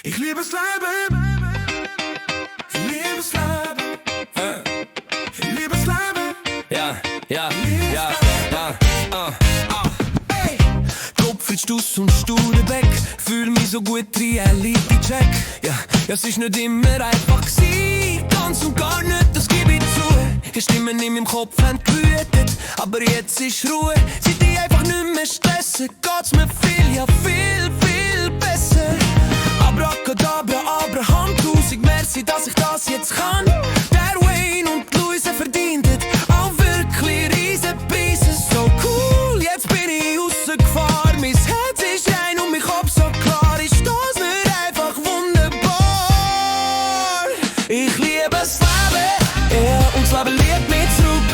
Ich liebe das Leben. Ich liebe das Leben. Ich liebe das Leben. Ja. Hey. Kopf in Stuss und Stuhle weg. Fühl mich so gut, Reality-Check. Ja, es ist nicht immer einfach gewesen. Ganz und gar nicht, das gebe ich zu. Die Stimmen in meinem Kopf haben gewütet. Aber jetzt ist Ruhe. Seit ich einfach nicht mehr stressen, geht's mir viel, ja viel besser. Abracadabra, Abraham, 1000 Merci, dass ich das jetzt kann. Der Wayne und Luise verdienten auch wirklich riesen Preise. So cool, jetzt bin ich rausgefahren. Mein Herz ist rein und mein Kopf so klar. Ist das nicht einfach wunderbar? Ich liebe das Leben, ja, und das Leben liebt mich zurück.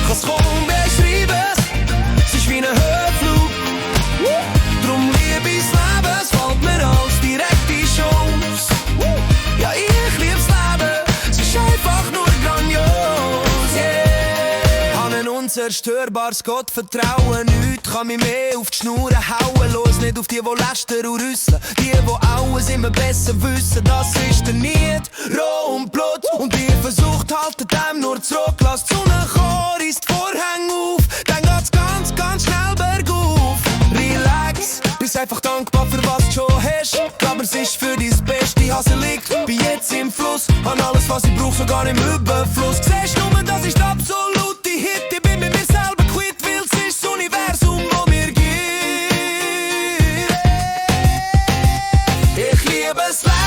Kann's kaum beschreiben, es ist wie ein Höhenflug. Drum liebe ich das Leben, es fällt mir als direkte Chance. Ja, ich liebe das Leben, es ist einfach nur grandios, yeah. Hab ein unzerstörbares Gottvertrauen, nichts kann mich mehr auf die Schnur hauen. Los nicht auf die lästern und rüsseln, die alles immer besser wissen. Das ist der Niet, roh und Blut, und ihr versucht haltet dem nur zurück. Lasst die Sonne kommen, reißt die Vorhänge auf, dann geht's ganz schnell bergauf. Relax, bist einfach dankbar für was du schon hast. Glaub, es ist für dein Beste, Hase liegt, bin jetzt im Fluss. An alles, was ich brauch, sogar im Überfluss. Siehst nur, das ist der absolute Hit. Ich bin mit mir selber quitt, weil es ist das Universum, wo mir gibt. Ich liebe das Leben.